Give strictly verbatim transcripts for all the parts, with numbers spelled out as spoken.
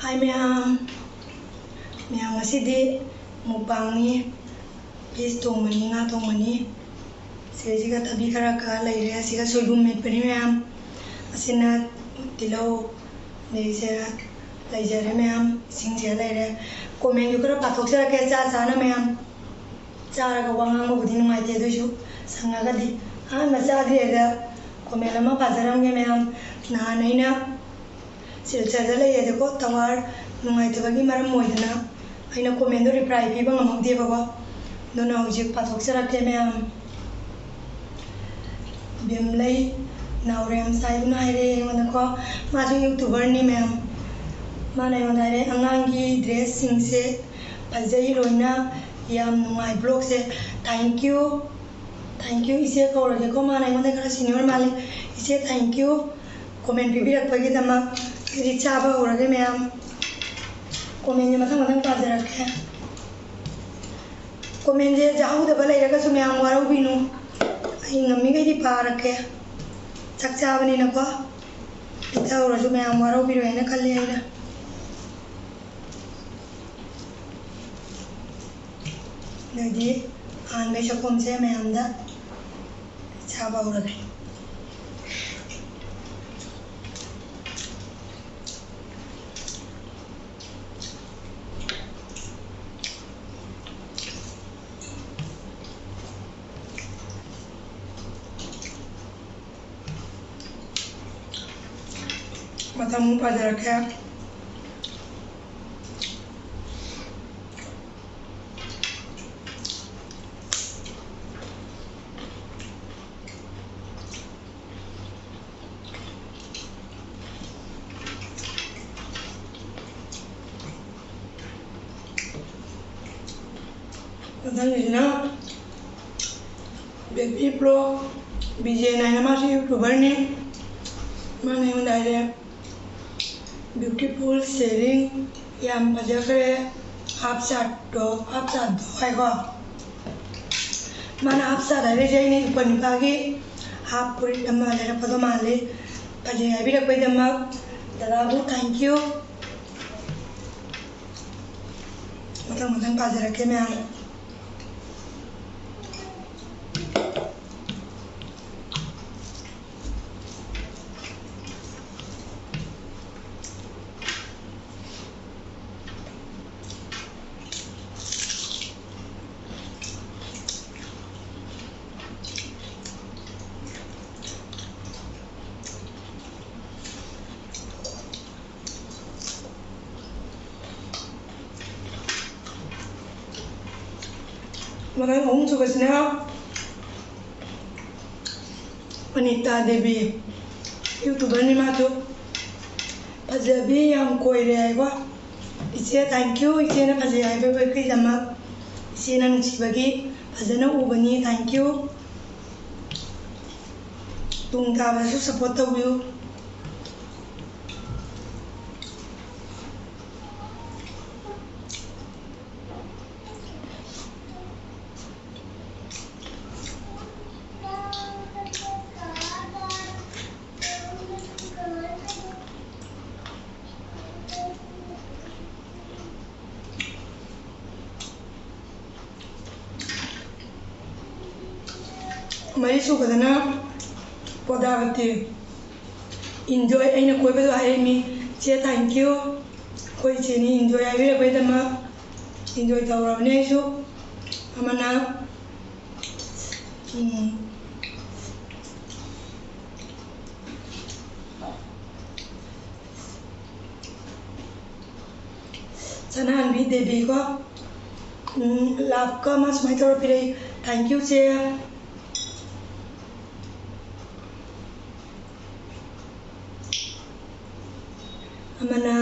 ꯍꯥꯏ ꯃꯌꯥꯝ, ꯃꯌꯥꯝ ꯉꯁꯤꯗꯤ ꯃꯨꯛꯕꯥꯡꯅꯤ, ꯐꯤꯁ ꯊꯣꯡꯕꯅꯤ, ꯉꯥ ꯊꯣꯡꯕꯅꯤ꯫ ꯁꯤꯗꯩꯁꯤꯒ ꯊꯕꯤ ꯈꯔ ꯀꯛꯑ ꯂꯩꯔꯦ, ꯑꯁꯤꯒ ꯁꯣꯏꯕꯨꯝ ꯃꯦꯠꯄꯅꯤ ꯃꯌꯥꯝ꯫ ꯑꯁꯤꯅ ꯇꯤꯜꯍꯧ, ꯑꯗꯩꯁꯦ ꯂꯩꯖꯔꯦ ꯃꯌꯥꯝ, ꯏꯁꯤꯡꯁꯦ ꯂꯩꯔꯦ꯫ ꯀꯣꯃꯦꯟꯁꯨ ꯈꯔ ꯄꯥꯊꯣꯛꯆꯔꯛꯀꯦ ꯆꯥ ꯆꯥꯅ ꯃꯌꯥꯝ꯫ ꯆꯥꯔꯒ ꯋꯥ ꯉꯥꯡꯕꯕꯨꯗꯤ ꯅꯨꯡꯉꯥꯏꯇꯦ, ꯑꯗꯨꯏꯁꯨ ꯁꯪꯉꯒꯗꯤ ꯑꯍꯥꯟꯕ ꯆꯥꯗ꯭ꯔꯤꯉꯩꯗ ꯀꯣꯃꯦꯟ ꯑꯃ ꯄꯥꯖꯔꯝꯒꯦ ꯃꯌꯥꯝ꯫ ꯅꯍꯥꯟ ꯑꯩꯅ ꯁꯤꯜꯆꯔꯗ ꯂꯩꯌꯦꯗꯀꯣ, ꯇꯋꯥꯔ ꯅꯨꯡꯉꯥꯏꯇꯕꯒꯤ ꯃꯔꯝ ꯑꯣꯏꯗꯅ ꯑꯩꯅ ꯀꯣꯃꯦꯟꯗꯣ ꯔꯤꯄ꯭ꯂꯥꯏ ꯄꯤꯕ ꯉꯝꯍꯧꯗꯦꯕꯀꯣ꯫ ꯑꯗꯨꯅ ꯍꯧꯖꯤꯛ ꯄꯥꯊꯣꯛꯆꯔꯛꯀꯦ ꯃꯌꯥꯝ꯫ ꯕꯤꯝꯂꯩ ꯅꯥꯎꯔꯦꯝ ꯁꯥꯏꯗꯨꯅ ꯍꯥꯏꯔꯛꯑꯦ ꯑꯩꯉꯣꯟꯗꯀꯣ, ꯃꯥꯁꯨ ꯌꯨꯇꯨꯕꯔꯅꯤ ꯃꯌꯥꯝ꯫ ꯃꯥꯅ ꯑꯩꯉꯣꯟꯗ ꯍꯥꯏꯔꯛꯑꯦ, "ꯑꯉꯥꯡꯒꯤ ꯗ꯭ꯔꯦꯁꯁꯤꯡꯁꯦ ꯐꯖꯩ ꯂꯣꯏꯅ, ꯌꯥꯝ ꯅꯨꯡꯉꯥꯏ ꯕ꯭ꯂꯣꯒꯁꯦ꯫ Thank you, thank you ꯏꯆꯦ ꯀꯧꯔꯒꯦꯀꯣ, ꯃꯥꯅ ꯑꯩꯉꯣꯟꯗ ꯈꯔ ꯁꯤꯅꯤꯌꯔ ꯃꯥꯜꯂꯤ꯫ ꯏꯆꯦ, thank you ꯀꯣꯃꯦꯟ ꯄꯤꯕꯤꯔꯛꯄꯒꯤꯗꯃꯛ꯫ ꯑꯗꯨꯗꯤ ꯆꯥꯕ ꯍꯧꯔꯒꯦ ꯃꯌꯥꯝ꯫ ꯀꯣꯃꯦꯟꯁꯦ ꯃꯊꯪ ꯃꯊꯪ ꯄꯥꯖꯔꯛꯀꯦ꯫ ꯀꯣꯃꯦꯟꯁꯦ ꯌꯥꯍꯧꯗꯕ ꯂꯩꯔꯒꯁꯨ ꯃꯌꯥꯝ ꯋꯥꯔꯧꯕꯤꯅꯨ, ꯑꯩ ꯉꯝꯃꯤꯈꯩꯗꯤ ꯄꯥꯔꯛꯀꯦ꯫ ꯆꯥꯛ ꯆꯥꯕꯅꯤꯅꯀꯣ, ꯄꯤꯊꯍꯧꯔꯁꯨ ꯃꯌꯥꯝ ꯋꯥꯔꯧꯕꯤꯔꯣꯏ ꯍꯥꯏꯅ ꯈꯜꯂꯤ ꯑꯩꯅ꯫ ꯑꯗꯨꯗꯤ ꯑꯍꯥꯟꯕꯩ ꯆꯥꯛꯈꯨꯝꯁꯦ ꯃꯌꯥꯝꯗ ꯆꯥꯕ ꯍꯧꯔꯒꯦ꯫ ꯃꯊꯪ ꯑꯃꯨꯛ ꯄꯥꯖꯔꯛꯀꯦ꯫ ꯃꯊꯪꯒꯤꯁꯤꯅ ꯕꯦꯕꯤ ꯕ꯭ꯂꯣꯒ ꯕꯤꯖꯦꯟ ꯍꯥꯏꯅ, ꯃꯥꯁꯨ ꯌꯨꯇꯨꯕꯔꯅꯤ꯫ ꯃꯥꯅ ꯑꯩꯉꯣꯟꯗ ꯍꯥꯏꯔꯦ, "Beautiful sharing, ꯌꯥꯝ ꯐꯖꯈ꯭ꯔꯦ ꯍꯥꯞ ꯆꯥꯠꯇꯣ, ꯍꯥꯞ ꯆꯥꯠꯇꯣ" ꯍꯥꯏꯀꯣ꯫ ꯃꯥꯅ ꯍꯥꯞ ꯆꯥꯠ ꯍꯥꯏꯔꯤꯁꯦ ꯑꯩꯅ ꯏꯄ꯭ꯋꯥ ꯅꯤꯄꯥꯒꯤ ꯍꯥꯞ ꯐꯨꯔꯤꯠ ꯑꯃ ꯂꯩꯔꯛꯄꯗꯣ ꯃꯥꯜꯂꯤ꯫ ꯐꯖꯩ ꯍꯥꯏꯕꯤꯔꯛꯄꯩꯗꯃꯛ ꯗꯗꯥꯕꯨ thank you꯫ ꯃꯊꯪ ꯃꯊꯪ ꯄꯥꯖꯔꯛꯀꯦ ꯃꯌꯥꯝ꯫ ꯃꯊꯪ ꯑꯍꯨꯝꯁꯨꯕꯁꯤꯅ ꯑꯅꯤꯇꯥ ꯗꯦꯕꯤ, YouTuberꯅꯤ ꯃꯥꯁꯨ꯫ ꯐꯖꯕꯤ ꯌꯥꯝ ꯀꯣꯏꯔꯦ ꯍꯥꯏꯀꯣ꯫ ꯏꯆꯦ, thank you, ꯏꯆꯦꯅ ꯐꯖꯩ ꯍꯥꯏꯕꯤꯕꯒꯤꯗꯃꯛ꯫ ꯏꯆꯦꯅ ꯅꯨꯡꯁꯤꯕꯒꯤ ꯐꯖꯅ ꯎꯕꯅꯤ, thank you꯫ ꯇꯨꯡ ꯇꯥꯕꯗꯁꯨ support ꯇꯧꯕꯤꯌꯨ꯫ ꯃꯔꯤꯁꯨꯕꯗꯅ ꯄꯣꯗꯥꯕꯇꯤ꯫ Enjoy, ꯑꯩꯅ ꯀꯣꯏꯕꯗꯣ ꯍꯥꯏꯔꯛꯏ꯫ ꯏꯆꯦ, thank you꯫ ꯑꯩꯈꯣꯏ ꯏꯆꯦꯅꯤ enjoy ꯍꯥꯏꯕꯤꯔꯛꯄꯒꯤꯗꯃꯛ꯫ Enjoy ꯇꯧꯔꯕꯅꯦ ꯑꯩꯁꯨ꯫ ꯑꯃꯅ, ꯎꯝ, ꯁꯅꯥꯍꯟꯕꯤ ꯗꯦꯕꯤꯀꯣ꯫ ꯎꯝ, love ꯀ ꯑꯃ ꯁꯨꯃꯥꯏꯅ ꯇꯧꯔ ꯄꯤꯔꯛꯏ꯫ Thank you, ꯆꯦ꯫ ꯑꯃꯅ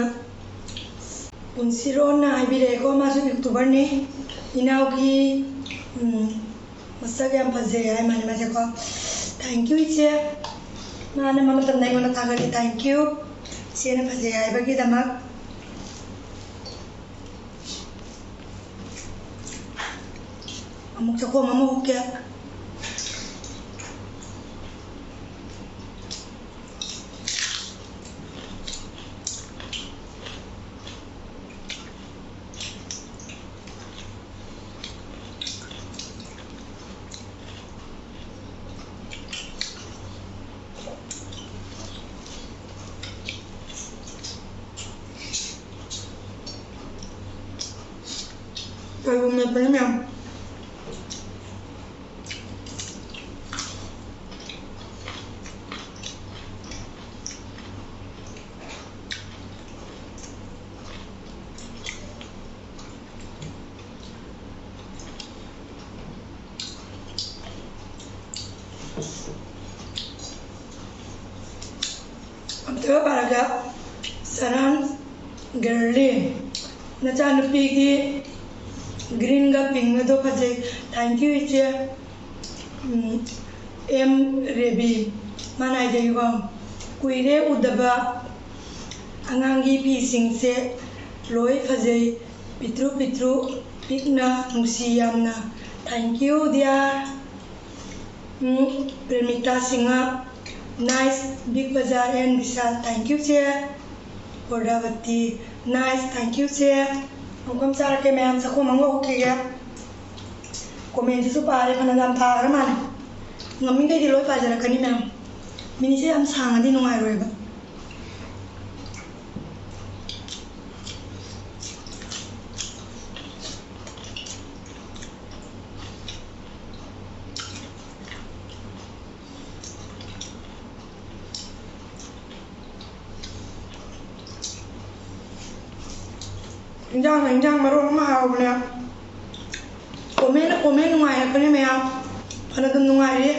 ꯄꯨꯟꯁꯤꯔꯣꯟꯅ ꯍꯥꯏꯕꯤꯔꯛꯑꯦꯀꯣ, ꯃꯥꯁꯨ YouTuberꯅꯤ꯫ ꯏꯅꯥꯎꯒꯤ, ꯎꯝ, ꯃꯁꯛ ꯌꯥꯝ ꯐꯖꯩ ꯍꯥꯏ ꯃꯥꯅꯦ ꯃꯥꯁꯦꯀꯣ꯫ Thank you, ꯏꯆꯦ꯫ ꯃꯥꯅ ꯃꯃꯥ ꯃꯇꯝꯗ ꯑꯩꯉꯣꯟꯗ ꯊꯥꯒꯠꯂꯤ꯫ Thank you꯫ ꯏꯆꯦꯅ ꯐꯖꯩ ꯍꯥꯏꯕꯒꯤꯗꯃꯛ꯫ ꯑꯃꯨꯛ ꯆꯥꯛꯈꯣꯝ ꯑꯃ ꯍꯨꯛꯀꯦ꯫ ꯁꯣꯏꯕꯨꯝ ꯃꯦꯠꯄꯅꯦ ꯃꯌꯥꯝ꯫ ꯑꯝꯇꯒ ꯄꯥꯔꯒ, ꯁꯔꯥꯟ ꯒꯔꯂꯤ, ꯅꯆꯥꯅꯨꯄꯤꯒꯤ green ꯒ pink ꯒꯗꯣ ꯐꯖꯩ꯫ Thank you, ꯏꯆꯦ꯫ ꯎꯝ, ꯑꯦꯝ ꯔꯦꯕꯤ, ꯃꯥꯅ ꯍꯥꯏꯖꯩꯀꯣ, "ꯀꯨꯏꯔꯦ ꯎꯗꯕ ꯑꯉꯥꯡꯒꯤ ꯐꯤꯁꯤꯡꯁꯦ, ꯂꯣꯏ ꯐꯖꯩ, ꯄꯤꯛꯇ꯭ꯔꯨ ꯄꯤꯛꯇ꯭ꯔꯨ ꯄꯤꯛꯅ, ꯅꯨꯡꯁꯤ ꯌꯥꯝꯅ꯫ Thank you, dear." Um, ꯄ꯭ꯔꯦꯃꯤꯇꯥ Singh, "Nice, Big Bazaar and Vishal." Thank you, ꯆꯦ꯫ ꯄꯣꯔꯗꯥꯕꯇꯤ, "Nice, thank you, ꯆꯦ." ꯑꯃꯨꯛꯀ ꯆꯥꯔꯛꯀꯦ ꯃꯌꯥꯝ, ꯆꯥꯛꯈꯣꯝ ꯑꯃ ꯍꯨꯛꯈꯤꯒꯦ꯫ Comment ꯁꯤꯁꯨ ꯄꯥꯔꯦ, ꯐꯅ ꯌꯥꯝ ꯊꯥꯈ꯭ꯔ ꯃꯥꯜꯂꯦ꯫ ꯉꯝꯃꯤꯈꯩꯗꯤ ꯂꯣꯏ ꯄꯥꯖꯔꯛꯀꯅꯤ ꯃꯌꯥꯝ꯫ Minute ꯁꯦ ꯌꯥꯝ ꯁꯥꯡꯉꯗꯤ ꯅꯨꯡꯉꯥꯏꯔꯣꯏꯕ꯫ ꯏꯟꯖꯥꯡꯅ ꯏꯟꯖꯥꯡ ꯃꯔꯣꯟ ꯑꯃ ꯍꯥꯎꯕꯅꯦ꯫ Comment ꯅ comment ꯅꯨꯡꯉꯥꯏꯔꯛꯄꯅꯦ ꯃꯌꯥꯝ꯫ ꯐꯅ ꯑꯗꯨꯝ ꯅꯨꯡꯉꯥꯏꯔꯤ꯫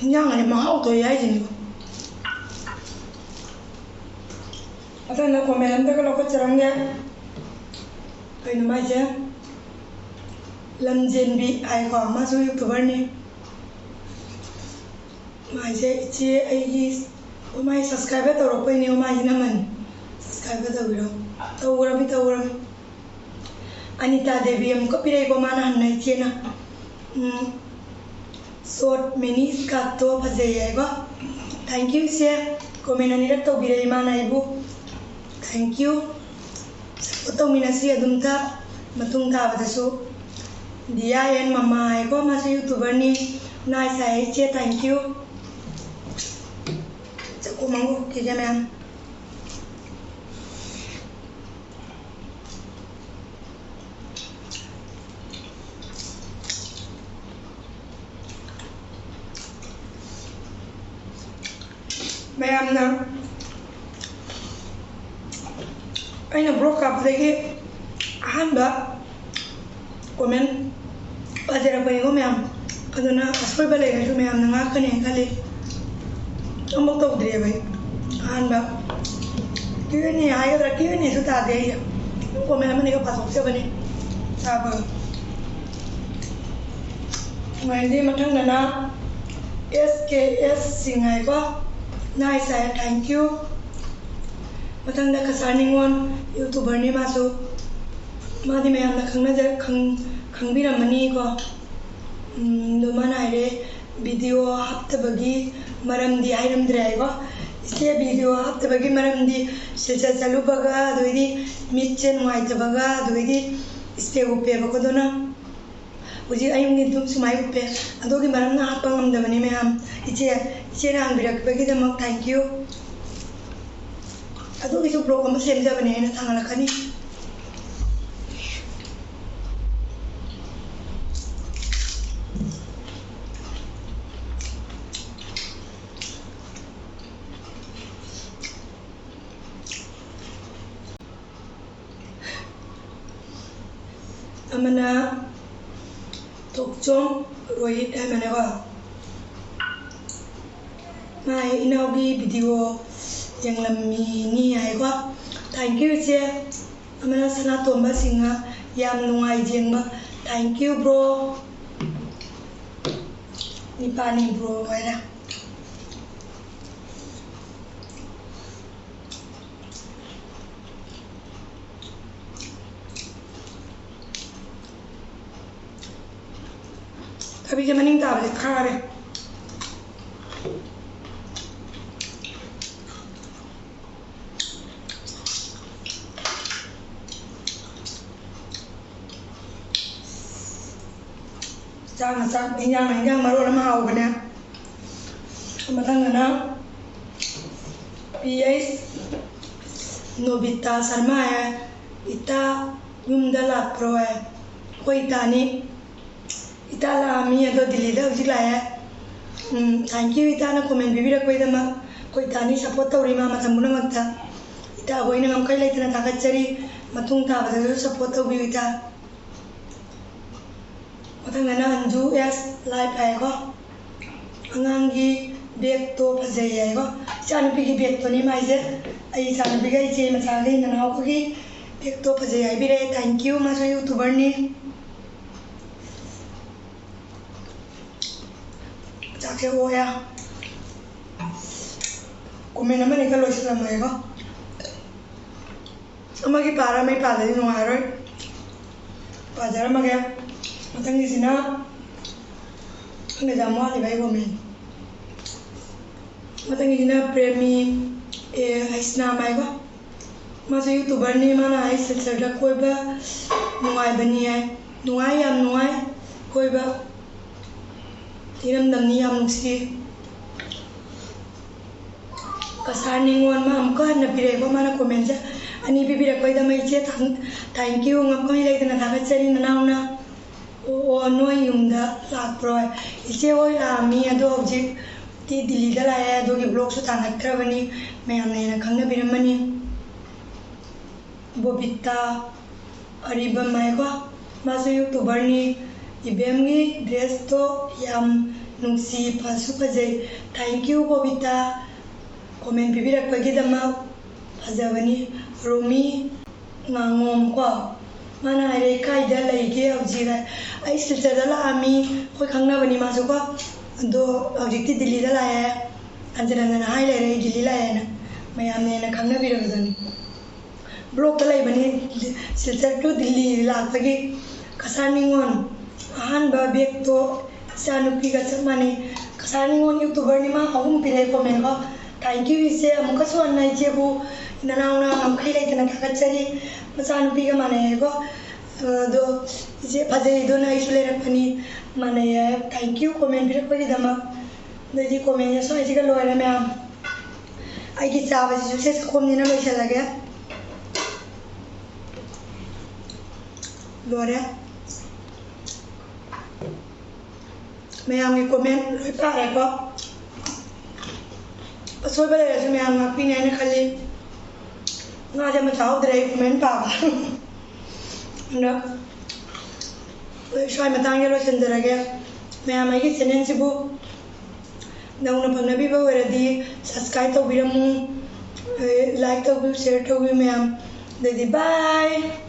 ꯏꯟꯖꯥꯡ ꯑꯅꯤ ꯃꯍꯥꯎ ꯊꯣꯛꯏ ꯍꯥꯏꯁꯤꯅꯤ꯫ ꯃꯊꯪꯗ comment ꯑꯝꯇꯒ ꯂꯧꯈꯠꯆꯔꯝꯒꯦ꯫ ꯀꯩꯅꯣ ꯃꯥꯏꯁꯦ? ꯂꯝꯖꯦꯟꯕꯤ ꯍꯥꯏꯀꯣ, ꯃꯥꯁꯨ YouTuber ꯅꯤ꯫ ꯃꯥꯏꯁꯦ ꯏꯆꯦ ꯑꯩꯒꯤ, ꯑꯣ, ꯃꯥꯏ subscribe ꯇꯧꯔꯛꯄꯩꯅꯦ, ꯑꯣ, ꯃꯥꯏꯁꯤꯅ ꯑꯃꯅꯤ꯫ Subscribe ꯇꯧꯕꯤꯔꯣ꯫ ꯇꯧꯈ꯭ꯔꯃꯤ, ꯇꯧꯈ꯭ꯔꯃꯤ꯫ ꯑꯅꯤꯇꯥ ꯗꯦꯕꯤ ꯑꯃꯨꯛꯀ ꯄꯤꯔꯛꯏꯀꯣ, ꯃꯥꯅ ꯍꯟꯅ ꯏꯆꯦꯅ꯫ ꯎꯝ꯫ Short mini skirt ꯇꯣ ꯐꯖꯩ ꯍꯥꯏꯀꯣ꯫ Thank you, ꯏꯆꯦ꯫ Comment ꯑꯅꯤꯔꯛ ꯇꯧꯕꯤꯔꯛꯏ ꯃꯥꯅ ꯑꯩꯕꯨ꯫ Thank you꯫ Support ꯇꯧꯃꯤꯟꯅꯁꯤ ꯑꯗꯨꯝꯇ ꯃꯇꯨꯡ ꯇꯥꯕꯗꯁꯨ꯫ ꯗꯤꯌꯥ ꯑꯦꯟ ꯃꯃꯥ ꯍꯥꯏꯀꯣ, ꯃꯥꯁꯨ YouTuber ꯅꯤ꯫ Nice ꯍꯥꯏ ꯏꯆꯦ, thank you꯫ ꯆꯥꯛꯈꯣꯝ ꯑꯃ ꯍꯨꯛꯈꯤꯒꯦ ꯃꯌꯥꯝ꯫ ꯌꯥꯝꯅ ꯑꯩꯅ ꯕ꯭ꯂꯣꯛ ꯀꯥꯞꯄꯗꯒꯤ ꯑꯍꯥꯟꯕ ꯀꯣꯃꯦꯟ ꯄꯥꯖꯔꯛꯄꯅꯤꯀꯣ ꯃꯌꯥꯝ꯫ ꯑꯗꯨꯅ ꯑꯁꯣꯏꯕ ꯂꯩꯔꯁꯨ ꯃꯌꯥꯝꯅ ꯉꯥꯛꯀꯅꯦꯅ ꯈꯜꯂꯤ꯫ ꯑꯃꯨꯛ ꯇꯧꯗ꯭ꯔꯤꯑꯕ ꯑꯩ꯫ ꯑꯍꯥꯟꯕ ꯀ꯭ꯌꯨ ꯑꯦꯟ ꯑꯦ ꯍꯥꯏꯒꯗ꯭ꯔꯥ, ꯀ꯭ꯌꯨ ꯑꯦꯟ ꯑꯦꯁꯨ ꯇꯥꯗꯦ ꯑꯩ꯫ ꯑꯗꯨꯝ ꯀꯣꯃꯦꯟ ꯑꯃꯅꯤꯒ ꯄꯥꯊꯣꯛꯆꯕꯅꯤ ꯇꯥꯕꯒ꯫ ꯅꯨꯡꯉꯥꯏꯔꯗꯤ ꯃꯊꯪꯗꯅ ꯑꯦꯁ ꯀꯦ ꯑꯦꯁ ꯁꯤꯡ ꯍꯥꯏꯀꯣ꯫ Nice high, thank you꯫ ꯃꯊꯪꯗ ꯀꯁꯥꯔ ꯅꯤꯉꯣꯜ, YouTuberꯅꯤ ꯃꯥꯁꯨ꯫ ꯃꯥꯗꯤ ꯃꯌꯥꯝꯅ ꯈꯪꯅꯖ-, ꯈꯪ-, ꯈꯪꯕꯤꯔꯝꯃꯅꯤꯀꯣ꯫ ꯎꯝ, ꯑꯗꯣ ꯃꯥꯅ ꯍꯥꯏꯔꯦ, "ꯚꯤꯗꯤꯑꯣ ꯍꯥꯞꯇꯕꯒꯤ ꯃꯔꯝꯗꯤ ꯍꯥꯏꯔꯝꯗ꯭ꯔꯦ" ꯍꯥꯏꯀꯣ꯫ "ꯏꯆꯦ, ꯚꯤꯗꯤꯑꯣ ꯍꯥꯞꯇꯕꯒꯤ ꯃꯔꯝꯗꯤ ꯁꯤꯜꯆꯔ ꯆꯠꯂꯨꯕꯒ, ꯑꯗꯨꯗꯩꯗꯤ ꯃꯤꯠꯁꯦ ꯅꯨꯡꯉꯥꯏꯇꯕꯒ, ꯑꯗꯨꯗꯩꯗꯤ ꯏꯁꯄꯦꯛ ꯎꯞꯄꯦꯕꯀꯣ, ꯑꯗꯨꯅ ꯍꯧꯖꯤꯛ ꯑꯌꯨꯛ ꯅꯤꯟꯗꯨꯝ ꯁꯨꯃꯥꯏꯅ ꯎꯞꯄꯦ꯫ ꯑꯗꯨꯒꯤ ꯃꯔꯝꯅ ꯍꯥꯞꯄ ꯉꯝꯗꯕꯅꯤ ꯃꯌꯥꯝ꯫ ꯏꯆꯦ, ꯏꯆꯦꯅ ꯍꯪꯕꯤꯔꯛꯄꯒꯤꯗꯃꯛ thank you꯫ ꯑꯗꯨꯒꯤꯁꯨ ꯕ꯭ꯂꯣꯛ ꯑꯃ ꯁꯦꯝꯖꯕꯅꯦ ꯑꯩꯅ ꯊꯥꯡꯒꯠꯂꯛꯀꯅꯤ꯫ ꯑꯃꯅ ꯊꯣꯛꯆꯣꯝ ꯔꯣꯍꯤꯠ ꯍꯥꯏꯕꯅꯦꯀꯣ꯫ ꯃꯥ ꯏꯅꯥꯎꯒꯤ ꯚꯤꯗꯤꯑꯣ ꯌꯦꯡꯂꯝꯃꯤꯅꯤ ꯍꯥꯏꯀꯣ꯫ Thank you ꯏꯆꯦ꯫ ꯑꯃꯅ ꯁꯅꯥꯇꯣꯝꯕ ꯁꯤꯡꯍ, "ꯌꯥꯝ ꯅꯨꯡꯉꯥꯏ ꯌꯦꯡꯕ"꯫ Thank you bro꯫ ꯅꯤꯄꯥꯅꯤ bro ꯍꯥꯏꯔ꯫ ꯊꯕꯤꯁꯦ ꯃꯅꯤꯡ ꯇꯥꯕꯁꯦ ꯈꯥꯔꯦ꯫ ꯆꯥꯛꯅ ꯆꯥꯛ, ꯏꯟꯖꯥꯡꯅ ꯏꯟꯖꯥꯡ ꯃꯔꯣꯜ ꯑꯃ ꯍꯥꯎꯕꯅꯦ꯫ ꯃꯊꯪꯗꯅ ꯄꯤ ꯑꯩꯆ ꯅꯣꯕꯤꯇꯥ ꯁꯔꯃ ꯍꯥꯏ, "ꯏꯇꯥ ꯌꯨꯝꯗ ꯂꯥꯛꯄ꯭ꯔꯣ?" ꯍꯥꯏ꯫ ꯑꯩꯈꯣꯏ ꯏꯇꯥꯅꯤ꯫ ꯏꯇꯥ ꯂꯥꯛꯑꯝꯃꯤ, ꯑꯗꯣ ꯗꯤꯜꯂꯤꯗ ꯍꯧꯖꯤꯛ ꯂꯥꯛꯑꯦ꯫ ꯎꯝ, thank you ꯏꯇꯥꯅ comment ꯄꯤꯕꯤꯔꯛꯄꯒꯤꯗꯃꯛ꯫ ꯑꯩꯈꯣꯏ ꯏꯇꯥꯅꯤ ꯁꯞꯄꯣꯔꯠ ꯇꯧꯔꯤ ꯃꯥ ꯃꯇꯝ ꯄꯨꯝꯅꯃꯛꯇ꯫ ꯏꯇꯥ ꯍꯣꯏꯅ ꯉꯝꯈꯩ ꯂꯩꯇꯅ ꯊꯥꯒꯠꯆꯔꯤ꯫ ꯃꯇꯨꯡ ꯇꯥꯕꯗꯁꯨ ꯁꯞꯄꯣꯔꯠ ꯇꯧꯕꯤꯌꯨ ꯏꯇꯥ꯫ ꯃꯊꯪꯗꯅ ꯑꯟꯖꯨ ꯑꯦꯁ ꯂꯥꯏꯐ ꯍꯥꯏꯀꯣ꯫ ꯑꯉꯥꯡꯒꯤ ꯕꯦꯒꯇꯣ ꯐꯖꯩ ꯍꯥꯏꯀꯣ꯫ ꯏꯆꯥꯅꯨꯄꯤꯒꯤ ꯕꯦꯒꯇꯣꯅꯤ ꯃꯥꯏꯁꯦ꯫ ꯑꯩ ꯏꯆꯥꯅꯨꯄꯤꯒ ꯏꯆꯦ ꯃꯆꯥꯒꯤ ꯅꯅꯥꯎꯒꯤ ꯕꯦꯒꯇꯣ ꯐꯖꯩ ꯍꯥꯏꯕꯤꯔꯛꯑꯦ꯫ Thank you꯫ ꯃꯥꯁꯨ YouTuberꯅꯤ꯫ ꯆꯥꯛꯁꯦ ꯑꯣꯛꯑꯦ꯫ Comment ꯑꯃꯅꯤ ꯈꯔ ꯂꯣꯏꯁꯤꯜꯂꯝꯃꯒꯦꯀꯣ꯫ ꯑꯃꯒꯤ ꯄꯥꯔ ꯑꯃꯒꯤ ꯄꯥꯗꯗꯤ ꯅꯨꯡꯉꯥꯏꯔꯣꯏ꯫ ꯄꯥꯖꯔꯝꯃꯒꯦ꯫ ꯃꯊꯪꯒꯤꯁꯤꯅ ꯈꯪꯗꯦꯗ, ꯌꯥꯝ ꯋꯥꯠꯂꯤꯕ ꯑꯩ comment꯫ ꯃꯊꯪꯒꯤꯁꯤꯅ ꯄ꯭ꯔꯦꯃꯤ ꯑꯦ ꯍꯩꯁꯅꯥꯝ ꯍꯥꯏꯀꯣ꯫ ꯃꯥꯁꯨ YouTuberꯅꯤ꯫ ꯃꯥꯅ ꯍꯥꯏ ꯁꯤꯜꯆꯔꯗ ꯀꯣꯏꯕ ꯅꯨꯡꯉꯥꯏꯕꯅꯤ ꯍꯥꯏ꯫ ꯅꯨꯡꯉꯥꯏ, ꯌꯥꯝ ꯅꯨꯡꯉꯥꯏ ꯀꯣꯏꯕ꯫ ꯏꯔꯝꯗꯝꯅꯤ ꯌꯥꯝ ꯅꯨꯡꯁꯤ꯫ ꯀꯁꯥꯔ ꯅꯤꯉꯣꯜ ꯃꯥ ꯑꯃꯨꯛꯀ ꯍꯟꯅ ꯄꯤꯔꯛꯑꯦꯀꯣ꯫ ꯃꯥꯅ commentꯁꯦ ꯑꯅꯤ ꯄꯤꯕꯤꯔꯛꯄꯒꯤꯗꯃꯛ ꯏꯆꯦ thank you꯫ ꯉꯝꯈꯩ ꯂꯩꯇꯅ ꯊꯥꯒꯠꯆꯔꯤ ꯅꯅꯥꯎꯅ꯫ ꯑꯣ, ꯑꯣ, ꯅꯣꯏ ꯌꯨꯝꯗ ꯂꯥꯛꯄ꯭ꯔꯣ? ꯏꯆꯦ ꯍꯣꯏ ꯂꯥꯛꯑꯝꯃꯤ, ꯑꯗꯣ ꯍꯧꯖꯤꯛꯇꯤ ꯗꯤꯜꯂꯤꯗ ꯂꯥꯛꯑꯦ, ꯑꯗꯨꯒꯤ vlogꯁꯨ ꯊꯥꯡꯒꯠꯇ꯭ꯔꯕꯅꯤ, ꯃꯌꯥꯝꯅ ꯍꯦꯟꯅ ꯈꯪꯅꯕꯤꯔꯝꯃꯅꯤ꯫ ꯕꯣꯕꯤꯇꯥ ꯑꯔꯤꯕꯝ ꯍꯥꯏꯀꯣ, ꯃꯥꯁꯨ YouTuberꯅꯤ꯫ ꯏꯕꯦꯝꯒꯤ dressꯇꯣ ꯌꯥꯝ ꯅꯨꯡꯁꯤ, ꯐꯁꯨ ꯐꯖꯩ꯫ Thank you ꯕꯣꯕꯤꯇꯥ, comment ꯄꯤꯕꯤꯔꯛꯄꯒꯤꯗꯃꯛ꯫ ꯐꯖꯕꯅꯤ꯫ ꯔꯣꯃꯤ ꯉꯥꯉꯣꯝ ꯀꯣ, ꯃꯥꯅ ꯍꯥꯏꯔꯛꯑꯦ, "ꯀꯥꯏꯗ ꯂꯩꯒꯦ ꯍꯧꯖꯤꯛ?" ꯑꯩ ꯁꯤꯜꯆꯔꯗ ꯂꯥꯛꯑꯝꯃꯤ, ꯑꯩꯈꯣꯏ ꯈꯪꯅꯕꯅꯤ ꯃꯥꯁꯨ ꯀꯣ꯫ ꯑꯗꯣ ꯍꯧꯖꯤꯛꯇꯤ ꯗꯤꯜꯂꯤꯗ ꯂꯥꯛꯑꯦ꯫ ꯑꯟꯖꯅꯟꯗꯅ ꯍꯥꯏ ꯂꯩꯔꯦ, "ꯑꯩ ꯗꯤꯜꯂꯤ ꯂꯥꯛꯑꯦꯅ"꯫ ꯃꯌꯥꯝꯅ ꯍꯦꯟꯅ ꯈꯪꯅꯕꯤꯔꯕꯗꯨꯅꯤ꯫ Vlogꯇ ꯂꯩꯕꯅꯤ꯫ ꯁꯤꯜꯆꯔ to ꯗꯤꯜꯂꯤ ꯂꯥꯛꯄꯒꯤ꯫ ꯀꯁꯥꯔ ꯅꯤꯉꯣꯜ ꯑꯍꯥꯟꯕ bagꯇꯣ ꯏꯆꯥꯅꯨꯄꯤꯒ ꯆꯞ ꯃꯥꯟꯅꯩ꯫ ꯀꯁꯥꯔ ꯅꯤꯉꯣꯜ YouTuberꯅꯤ, ꯃꯥ ꯑꯍꯨꯝ ꯄꯤꯔꯛꯑꯦ commentꯀꯣ꯫ Thank you ꯏꯆꯦ, ꯑꯃꯨꯛꯀꯁꯨ ꯍꯟꯅ ꯏꯆꯦꯕꯨ ꯅꯅꯥꯎꯅ ꯉꯝꯈꯩ ꯂꯩꯇꯅ ꯊꯥꯒꯠꯆꯔꯤ꯫ ꯃꯆꯥꯅꯨꯄꯤꯒ ꯃꯥꯟꯅꯩꯌꯦꯀꯣ꯫ ꯑꯗꯣ ꯏꯆꯦ ꯐꯖꯩꯗꯨꯅ ꯑꯩꯁꯨ ꯂꯩꯔꯛꯄꯅꯤ, ꯃꯥꯟꯅꯩꯌꯦ꯫ Thank you comment ꯄꯤꯔꯛꯄꯒꯤꯗꯃꯛ꯫ ꯑꯗꯩꯗꯤ commentꯁꯦ ꯁ꯭ꯋꯥꯏꯁꯤꯒ ꯂꯣꯏꯔꯦ ꯃꯌꯥꯝ꯫ ꯑꯩꯒꯤ ꯆꯥꯕꯁꯤꯁꯨ ꯁꯦ ꯆꯥꯛꯈꯣꯝꯁꯤꯅ ꯂꯣꯏꯁꯤꯜꯂꯒꯦ꯫ ꯂꯣꯏꯔꯦ꯫ ꯃꯌꯥꯝꯒꯤ comment ꯂꯣꯏ ꯄꯥꯔꯦꯀꯣ꯫ ꯑꯁꯣꯏꯕ ꯂꯩꯔꯁꯨ ꯃꯌꯥꯝ ꯉꯥꯛꯄꯤꯅꯤ ꯍꯥꯏꯅ ꯈꯜꯂꯤ꯫ ꯉꯥꯁꯦ ꯑꯃ ꯆꯥꯍꯧꯗ꯭ꯔꯦ ꯑꯩ ꯀꯃꯦꯟ ꯄꯥꯕ꯫ ꯑꯗꯣ ꯑꯩ ꯁ꯭ꯋꯥꯏ ꯃꯇꯥꯡꯗ ꯂꯣꯏꯁꯤꯟꯖꯔꯒꯦ꯫ ꯃꯌꯥꯝ ꯑꯩꯒꯤ ꯆꯦꯅꯦꯜꯁꯤꯕꯨ ꯅꯧꯅ ꯐꯪꯅꯕꯤꯕ ꯑꯣꯏꯔꯗꯤ subscribe ꯇꯧꯕꯤꯔꯝꯃꯨ, like ꯇꯧꯕꯤꯌꯨ, share ꯇꯧꯕꯤꯌꯨ ꯃꯌꯥꯝ꯫ ꯑꯗꯨꯗꯤ bye꯫